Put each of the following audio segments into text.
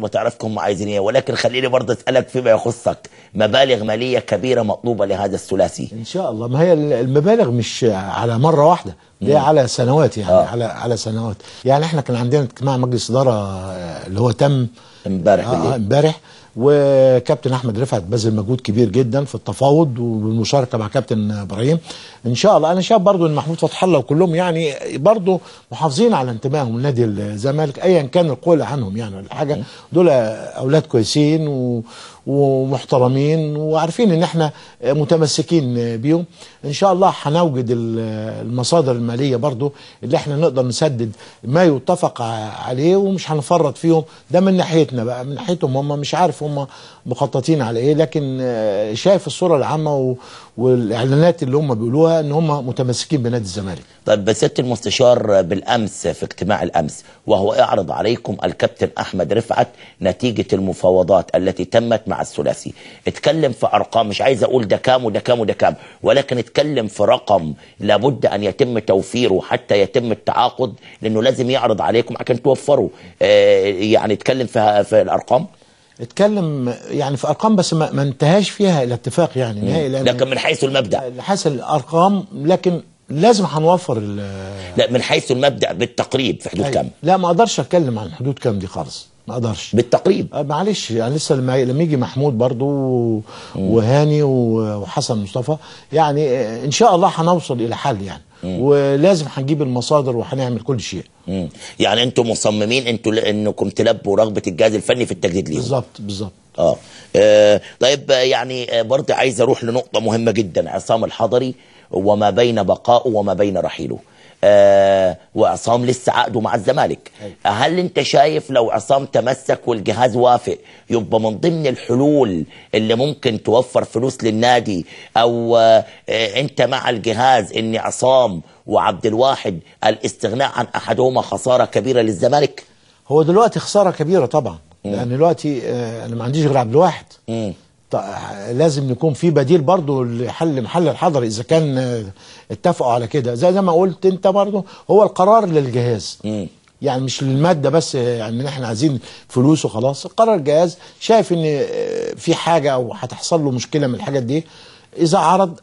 ما تعرفكم عايزين ايه، ولكن خليني برضه اسالك فيما يخصك، مبالغ ماليه كبيرة مطلوبه لهذا الثلاثي. ان شاء الله، ما هي المبالغ مش على مرة واحدة، دي على سنوات يعني. على سنوات يعني. احنا كان عندنا اجتماع مجلس ادارة اللي هو تم امبارح بالليل. امبارح، وكابتن احمد رفعت بذل مجهود كبير جدا في التفاوض وبالمشاركه مع كابتن ابراهيم. ان شاء الله انا شايف برضو ان محمود فتح الله وكلهم يعني برضو محافظين على انتمائهم لنادي الزمالك ايا كان القول عنهم يعني ولا حاجة. دول اولاد كويسين ومحترمين وعارفين ان احنا متمسكين بيهم. ان شاء الله هنوجد المصادر المالية برضو اللي احنا نقدر نسدد ما يتفق عليه، ومش هنفرط فيهم. ده من ناحيتنا بقى، من ناحيتهم هم مش عارف هم مخططين على ايه، لكن شايف الصورة العامة والاعلانات اللي هم بيقولوها ان هم متمسكين بنادي الزمالك. طيب سيادة المستشار، بالامس في اجتماع الامس وهو يعرض عليكم الكابتن احمد رفعت نتيجة المفاوضات التي تمت مع الثلاثي، اتكلم في ارقام، مش عايز اقول ده كام وده كام وده كام، ولكن اتكلم في رقم لابد ان يتم توفيره حتى يتم التعاقد، لانه لازم يعرض عليكم عشان توفروا. يعني اتكلم في الارقام، اتكلم يعني في ارقام بس ما انتهاش فيها الى اتفاق يعني نهائي، لكن من حيث المبدا، حيث الارقام، لكن لازم هنوفر. لا من حيث المبدا بالتقريب في حدود كام؟ لا ما اقدرش اتكلم عن حدود كام دي خالص، ما اقدرش بالتقريب. معلش يعني لسه لما يجي محمود برضو وهاني وحسن مصطفى يعني ان شاء الله هنوصل الى حل يعني. ولازم هنجيب المصادر وهنعمل كل شيء. يعني انتم مصممين انتوا انكم تلبوا رغبة الجهاز الفني في التجديد ليهم. بالظبط بالظبط. طيب يعني برضه عايز اروح لنقطة مهمة جدا، عصام الحضري وما بين بقائه وما بين رحيله. وعصام لسه عقده مع الزمالك. هل انت شايف لو عصام تمسك والجهاز وافق يبقى من ضمن الحلول اللي ممكن توفر فلوس للنادي، او انت مع الجهاز ان عصام وعبد الواحد الاستغناء عن احدهما خسارة كبيرة للزمالك؟ هو دلوقتي خسارة كبيرة طبعا، لان دلوقتي انا ما عنديش غير عبد الواحد. لازم يكون في بديل برضه لحل محل الحضري اذا كان اتفقوا على كده. زي ما قلت انت برضه هو القرار للجهاز. يعني مش للمادة بس، يعني ان احنا عايزين فلوس وخلاص. القرار الجهاز شايف ان في حاجة او هتحصل له مشكلة من الحاجات دي، اذا عرض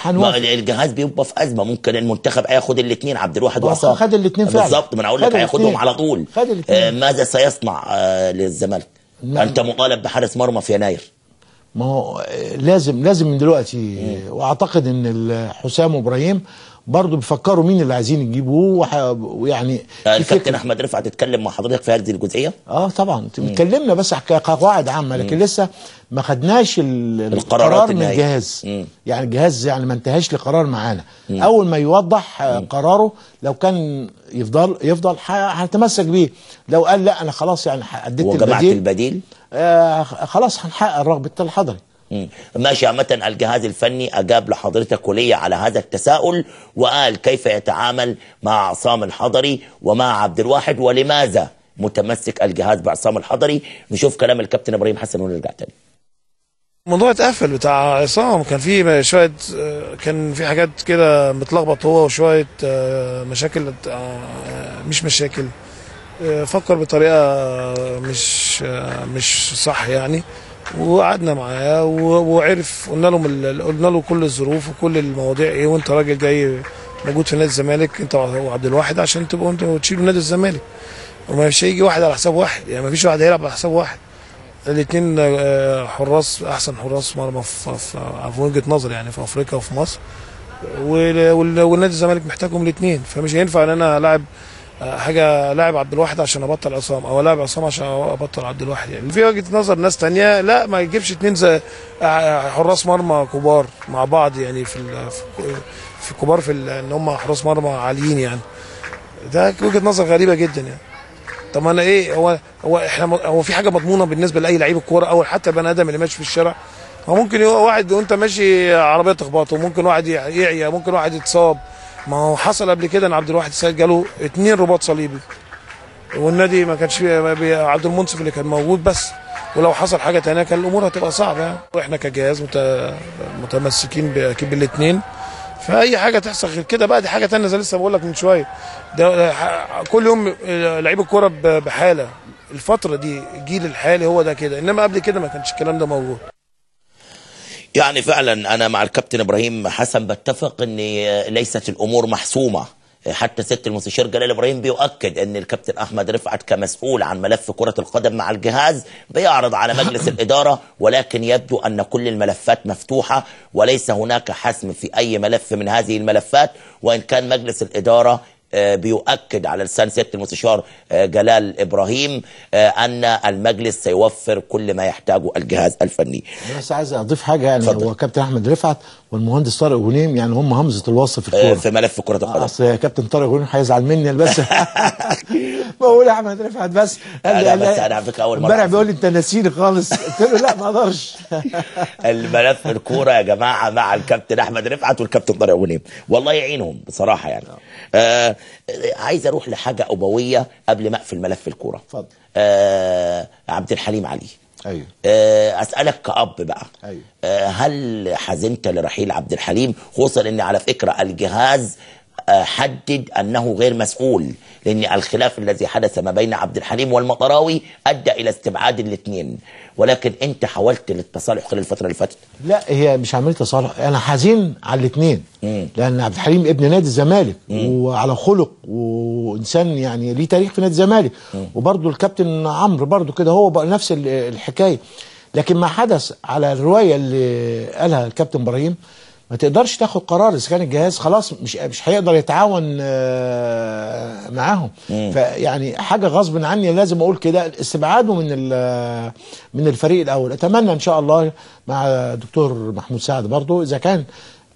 هنوافق. الجهاز بيبقى في ازمة، ممكن المنتخب هياخد الاثنين عبد الواحد وعصام. خد الاثنين فعلا بالظبط، ما انا اقول لك هياخدهم على طول. ماذا سيصنع للزمالك؟ انت مطالب بحارس مرمى في يناير. ما هو لازم من دلوقتي. واعتقد ان حسام وابراهيم برضه بيفكروا مين اللي عايزين يجيبوه، ويعني الكابتن احمد رفعت اتكلم مع حضرتك في هذه الجزئية؟ طبعا اتكلمنا بس كقواعد عامة، لكن لسه ما خدناش القرار من الجهاز. يعني الجهاز يعني ما انتهاش لقرار معانا. اول ما يوضح قراره، لو كان يفضل هنتمسك بيه، لو قال لا انا خلاص يعني اديت البديل البديل خلاص هنحقق رغبة الحضري. ماشي. عامة الجهاز الفني أجاب لحضرتك وليا على هذا التساؤل، وقال كيف يتعامل مع عصام الحضري ومع عبد الواحد، ولماذا متمسك الجهاز بعصام الحضري. نشوف كلام الكابتن إبراهيم حسن ونرجع تاني. الموضوع اتقفل بتاع عصام، كان في شوية، كان في حاجات كده متلخبط هو، وشوية مشاكل، مش مشاكل، فكر بطريقة مش صح يعني، وقعدنا معاه وعرف، قلنا له كل الظروف وكل المواضيع ايه، وانت راجل جاي موجود في نادي الزمالك انت وعبد الواحد عشان تبقوا انتوا تشيلوا نادي الزمالك، ومش هيجي واحد على حساب واحد، يعني ما فيش واحد هيلعب على حساب واحد. الاثنين حراس، احسن حراس مرمى في وجهه نظري يعني في افريقيا وفي مصر، والنادي الزمالك محتاجهم الاثنين، فمش هينفع ان انا العب حاجة لاعب عبد الواحد عشان ابطل عصام، او لاعب عصام عشان ابطل عبد الواحد. يعني في وجهه نظر ناس ثانية لا، ما يجيبش اثنين زي حراس مرمى كبار مع بعض، يعني في كبار في ان هم حراس مرمى عاليين، يعني ده وجهه نظر غريبة جدا يعني. طب انا ايه، هو احنا هو في حاجة مضمونه بالنسبة لاي لعيب الكورة او حتى بني ادم اللي ماشي في الشارع؟ هو ممكن واحد وانت ماشي عربية تخبطه، ممكن واحد يعيا، ممكن واحد يتصاب. ما هو حصل قبل كده ان عبد الواحد السيد جاله 2 رباط صليبي، والنادي ما كانش فيه عبد المنصف اللي كان موجود بس، ولو حصل حاجة ثانية كان الامور هتبقى صعبة يعني. واحنا كجهاز متمسكين اكيد بالاثنين، فاي حاجة تحصل غير كده بقى دي حاجة ثانية، زي لسه بقول لك من شوية، ده كل يوم لعيب الكورة بحاله، الفترة دي الجيل الحالي هو ده كده، انما قبل كده ما كانش الكلام ده موجود. يعني فعلا انا مع الكابتن ابراهيم حسن بتفق ان ليست الامور محسومة. حتى سيادة المستشار جلال ابراهيم بيؤكد ان الكابتن احمد رفعت كمسؤول عن ملف كره القدم مع الجهاز بيعرض على مجلس الادارة، ولكن يبدو ان كل الملفات مفتوحة وليس هناك حسم في اي ملف من هذه الملفات، وان كان مجلس الادارة بيؤكد على لسان سيادة المستشار جلال ابراهيم ان المجلس سيوفر كل ما يحتاجه الجهاز الفني. بس عايز اضيف حاجة يعني، هو كابتن احمد رفعت والمهندس طارق غنيم يعني هم همزه الوصل في الكورة في ملف كره القدم. اصل كابتن طارق غنيم هيزعل مني بس بقول احمد رفعت بس. لا بس انا على فكرة اول مرة امبارح بيقول لي انت ناسيني خالص، قلت له لا ما اقدرش. الملف الكورة يا جماعة مع الكابتن احمد رفعت والكابتن طارق غنيم، والله يعينهم بصراحة يعني. عايز اروح لحاجة ابويه قبل ما اقفل ملف الكورة. اتفضل. عبد الحليم علي. ايوه. اسالك كأب بقى. ايوه. هل حزنت لرحيل عبد الحليم، خصوصا ان على فكرة الجهاز حدد انه غير مسؤول، لان الخلاف الذي حدث ما بين عبد الحليم والمطراوي ادى الى استبعاد الاثنين، ولكن انت حاولت للتصالح خلال الفترة اللي فاتت؟ لا هي مش عملية تصالح، انا حزين على الاثنين، لان عبد الحليم ابن نادي الزمالك وعلى خلق وانسان يعني ليه تاريخ في نادي الزمالك، وبرده الكابتن عمرو برده كده هو بقى نفس الحكاية. لكن ما حدث على الرواية اللي قالها الكابتن ابراهيم ما تقدرش تاخد قرار اذا كان الجهاز خلاص مش هيقدر يتعاون معاهم. فيعني حاجة غصب عني لازم اقول كده، استبعاده من الفريق الاول. اتمنى ان شاء الله مع دكتور محمود سعد برضو اذا كان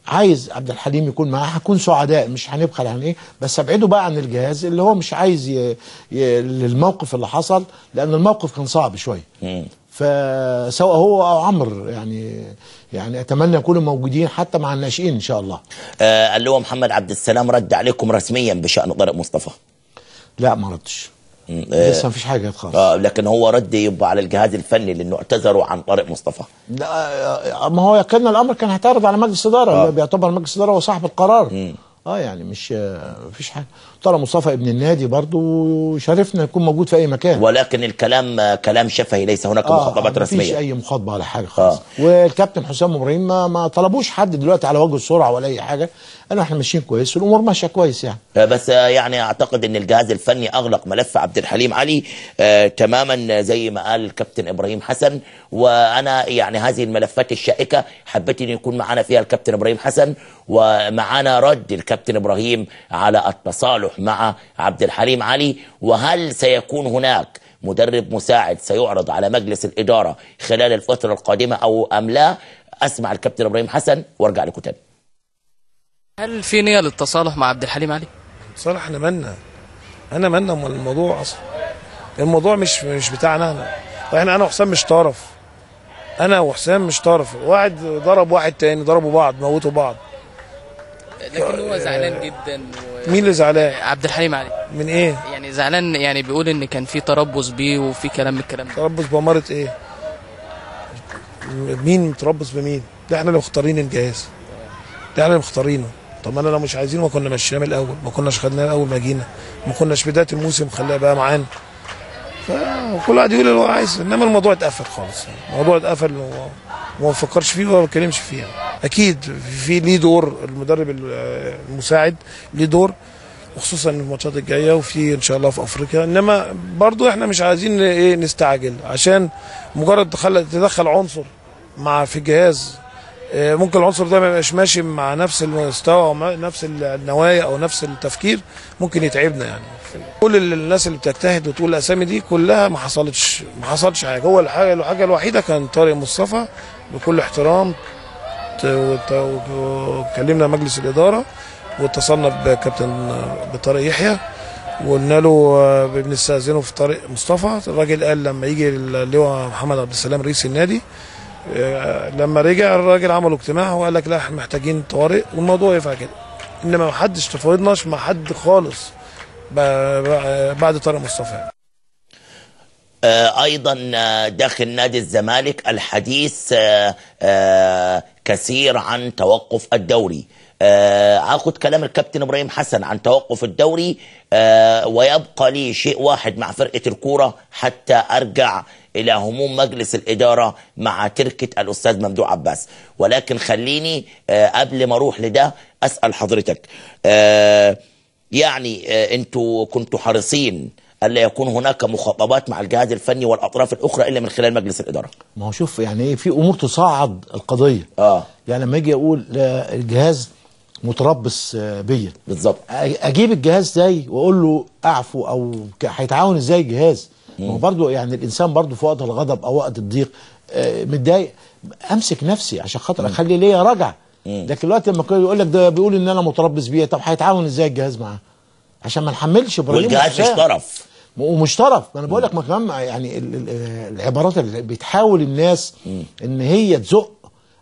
عايز عبد الحليم يكون معاه هكون سعداء، مش هنبخل عن ايه، بس ابعده بقى عن الجهاز اللي هو مش عايز للموقف اللي حصل، لان الموقف كان صعب شوية. فسواء هو او عمرو يعني اتمنى يكونوا موجودين حتى مع الناشئين ان شاء الله. اللواء محمد عبد السلام رد عليكم رسميا بشأن طارق مصطفى؟ لا ما ردش، لسه ما فيش حاجة خالص. لكن هو رد يبقى على الجهاز الفني لانه اعتذروا عن طارق مصطفى. لا ما هو كان الامر كان هيتعرض على مجلس ادارة، بيعتبر مجلس ادارة هو صاحب القرار. يعني مش مفيش حاجة. طارق مصطفى ابن النادي برضه شرفنا يكون موجود في اي مكان، ولكن الكلام كلام شفهي، ليس هناك مخاطبات رسمية. مفيش اي مخاطبه ولا حاجة خالص. والكابتن حسام ابراهيم ما طلبوش حد دلوقتي على وجه السرعة ولا اي حاجة، قالوا احنا ماشيين كويس والامور ماشية كويس يعني. بس يعني اعتقد ان الجهاز الفني اغلق ملف عبد الحليم علي تماما زي ما قال الكابتن ابراهيم حسن، وانا يعني هذه الملفات الشائكه حبيت ان يكون معنا فيها الكابتن ابراهيم حسن، ومعنا رد الكابتن ابراهيم على التصالح مع عبد الحليم علي، وهل سيكون هناك مدرب مساعد سيعرض على مجلس الإدارة خلال الفترة القادمة أو أم لا؟ أسمع الكابتن إبراهيم حسن وارجع لكم تاني. هل في نية للتصالح مع عبد الحليم علي؟ صالح احنا مالنا، انا مالنا من الموضوع اصلا، الموضوع مش بتاعنا احنا، انا وحسام مش طرف، انا وحسام مش طرف، واحد ضرب واحد تاني، ضربوا بعض، موتوا بعض. لكن هو زعلان جدا. مين اللي زعلان؟ عبد الحليم علي. من ايه؟ يعني زعلان، يعني بيقول ان كان في تربص بيه وفي كلام من الكلام ده. تربص بأمارة ايه؟ مين متربص بمين؟ ده احنا اللي مختارين الجهاز، ده احنا اللي مختارينه. طب ما انا لو مش عايزينه ما كنا مشيناه من الاول، ما كناش خدناه اول ما جينا، ما كناش بداية الموسم خلاه بقى معانا. فكل واحد يقول اللي هو عايزه، انما الموضوع اتقفل خالص، الموضوع اتقفل وما بفكرش فيه وما بتكلمش فيه. اكيد في ليه دور المدرب المساعد، ليه دور وخصوصا الماتشات الجاية وفي ان شاء الله في افريقيا، انما برضو احنا مش عايزين ايه نستعجل، عشان مجرد تدخل عنصر مع في الجهاز ممكن العنصر ده ما يبقاش ماشي مع نفس المستوى او نفس النوايا او نفس التفكير، ممكن يتعبنا يعني. كل الناس اللي بتجتهد وتقول الاسامي دي كلها ما حصلتش حاجة. هو الحاجة الوحيدة كان طارق مصطفى بكل احترام، وكلمنا مجلس الادارة واتصلنا بكابتن بطارق يحيى وقلنا له بنستاذنه في طارق مصطفى. الراجل قال لما يجي اللواء محمد عبد السلام رئيس النادي، لما رجع الراجل عملوا اجتماع وقال لك لا احنا محتاجين طارق والموضوع ينفع كده، انما ما حدش تفاوضناش مع حد خالص بعد طارق مصطفى. ايضا داخل نادي الزمالك الحديث كثير عن توقف الدوري. اخد كلام الكابتن ابراهيم حسن عن توقف الدوري، ويبقى لي شيء واحد مع فرقه الكورة حتى ارجع الى هموم مجلس الادارة مع تركه الاستاذ ممدوح عباس. ولكن خليني قبل ما اروح لده اسال حضرتك، يعني انتوا كنتوا حريصين الا يكون هناك مخاطبات مع الجهاز الفني والاطراف الاخرى الا من خلال مجلس الادارة. ما هو شوف يعني ايه، في امور تصعد القضية. يعني لما اجي اقول الجهاز متربص بيا بالظبط، اجيب الجهاز ازاي واقول له اعفو او هيتعاون ازاي الجهاز؟ ما هو برضه يعني الانسان برضه في وقت الغضب او وقت الضيق متضايق، امسك نفسي عشان خاطر اخلي ليا رجع. لكن الوقت لما يقول لك ده بيقول ان انا متربص بيه، طب هيتعاون ازاي الجهاز معاه؟ عشان ما نحملش ابراهيم والجهاز مش طرف ومش طرف. ما انا بقول لك ما كمان يعني العبارات اللي بتحاول الناس ان هي تزق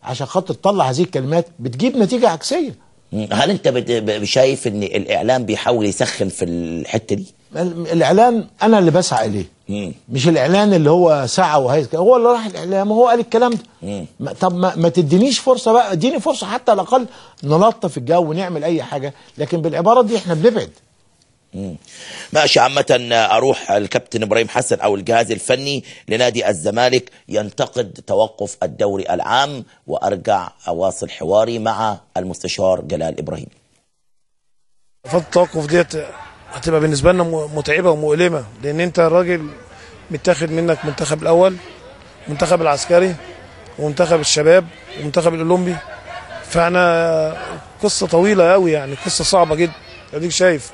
عشان خاطر تطلع هذه الكلمات بتجيب نتيجة عكسية. هل انت شايف ان الاعلام بيحاول يسخن في الحتة دي؟ الاعلام انا اللي بسعى اليه، مش الاعلان اللي هو سعى وهي هو اللي راح الاعلام وهو قال الكلام ده. طب ما تدينيش فرصة بقى، اديني فرصة حتى على الاقل نلطف الجو ونعمل اي حاجة، لكن بالعباره دي احنا بنبعد. ماشي. عامة اروح الكابتن ابراهيم حسن او الجهاز الفني لنادي الزمالك ينتقد توقف الدوري العام، وارجع اواصل حواري مع المستشار جلال ابراهيم. فترة التوقف ديت هتبقى بالنسبة لنا متعبة ومؤلمة، لان انت الراجل متاخد منك منتخب الاول، منتخب العسكري، ومنتخب الشباب، ومنتخب الاولمبي، فاحنا قصة طويلة قوي، يعني قصة صعبة جدا. اديك شايف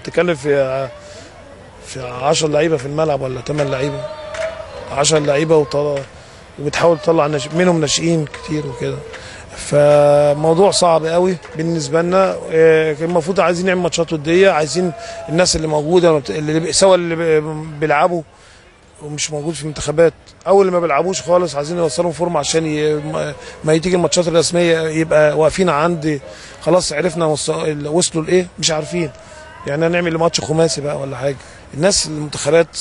تتكلم في 10 لعيبة في الملعب ولا 8 لعيبة، 10 لعيبة وبتحاول تطلع منهم ناشئين كتير وكده، فموضوع صعب قوي بالنسبة لنا. المفروض عايزين نعمل ماتشات وديه، عايزين الناس اللي موجودة اللي سواء اللي بيلعبوا ومش موجود في المنتخبات او اللي ما بيلعبوش خالص، عايزين نوصلهم فورمه عشان ما تيجي الماتشات الرسمية يبقى واقفين عند خلاص عرفنا وصلوا لايه، مش عارفين يعني هنعمل ماتش خماسي بقى ولا حاجة. الناس المنتخبات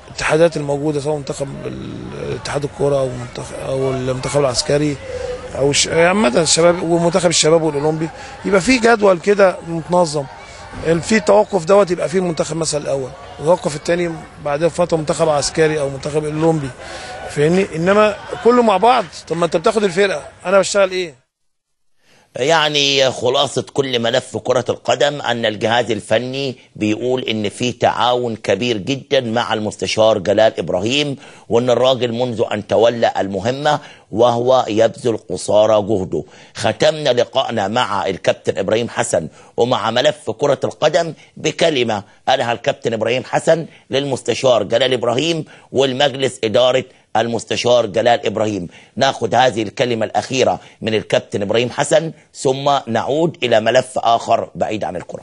الاتحادات الموجودة سواء منتخب اتحاد الكورة او منتخب او المنتخب العسكري او عامة الشباب ومنتخب الشباب والاولمبي، يبقى في جدول كده متنظم. في توقف دوت يبقى في منتخب مثلا الاول، التوقف الثاني بعدها بفترة منتخب عسكري او منتخب اولمبي، فاهمني؟ انما كله مع بعض. طب ما انت بتاخد الفرقة، انا بشتغل ايه؟ يعني خلاصة كل ملف كرة القدم أن الجهاز الفني بيقول إن في تعاون كبير جدا مع المستشار جلال إبراهيم، وإن الراجل منذ أن تولى المهمة وهو يبذل قصارى جهده. ختمنا لقائنا مع الكابتن إبراهيم حسن ومع ملف كرة القدم بكلمة قالها الكابتن إبراهيم حسن للمستشار جلال إبراهيم والمجلس إدارة المستشار جلال إبراهيم. ناخد هذه الكلمة الأخيرة من الكابتن إبراهيم حسن ثم نعود إلى ملف آخر بعيد عن الكرة.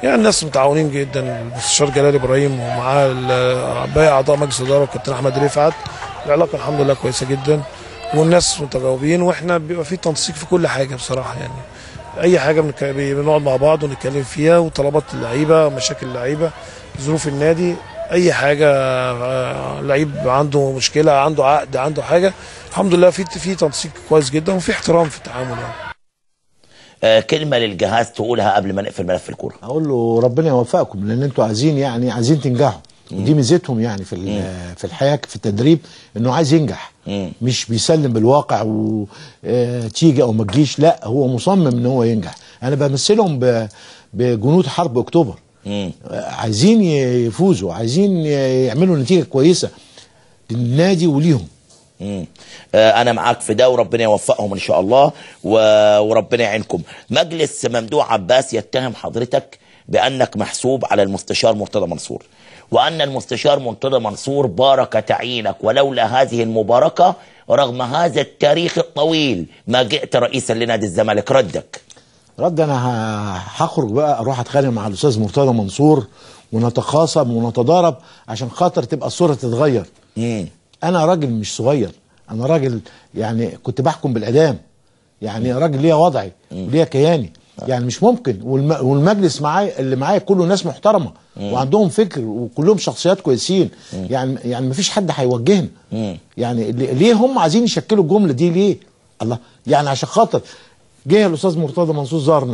يعني الناس متعاونين جدا، المستشار جلال إبراهيم ومعاه باقي أعضاء مجلس الإدارة والكابتن أحمد رفعت، العلاقة الحمد لله كويسة جدا والناس متجاوبين، واحنا بيبقى في تنسيق في كل حاجة بصراحة. يعني أي حاجة بنقعد مع بعض ونتكلم فيها، وطلبات اللعيبة، مشاكل اللعيبة، ظروف النادي، اي حاجة، لعيب عنده مشكلة، عنده عقد، عنده حاجة، الحمد لله في تنسيق كويس جدا وفي احترام في التعامل. يعني كلمة للجهاز تقولها قبل ما نقفل ملف الكورة. اقول له ربنا يوفقكم، لان انتوا عايزين يعني عايزين تنجحوا، ودي ميزتهم يعني في الحياة في التدريب، انه عايز ينجح، مش بيسلم بالواقع وتيجي او ما تجيش، لا هو مصمم ان هو ينجح. انا بمثلهم بجنود حرب اكتوبر، عايزين يفوزوا، عايزين يعملوا نتيجة كويسة للنادي وليهم. انا معاك في ده، وربنا يوفقهم ان شاء الله وربنا يعينكم. مجلس ممدوح عباس يتهم حضرتك بانك محسوب على المستشار مرتضى منصور، وان المستشار مرتضى منصور بارك تعيينك، ولولا هذه المباركة رغم هذا التاريخ الطويل ما جئت رئيسا لنادي الزمالك. ردك؟ رد انا هخرج بقى اروح اتخانق مع الاستاذ مرتضى منصور ونتخاصم ونتضارب عشان خاطر تبقى الصورة تتغير. انا راجل مش صغير، انا راجل يعني كنت بحكم بالاعدام، يعني راجل ليا وضعي وليا كياني، يعني مش ممكن. والمجلس معايا اللي معايا كله ناس محترمه وعندهم فكر وكلهم شخصيات كويسين، يعني مفيش حد هيوجهنا. يعني ليه هم عايزين يشكلوا الجملة دي ليه؟ الله، يعني عشان خاطر جه الاستاذ مرتضى منصور زارنا.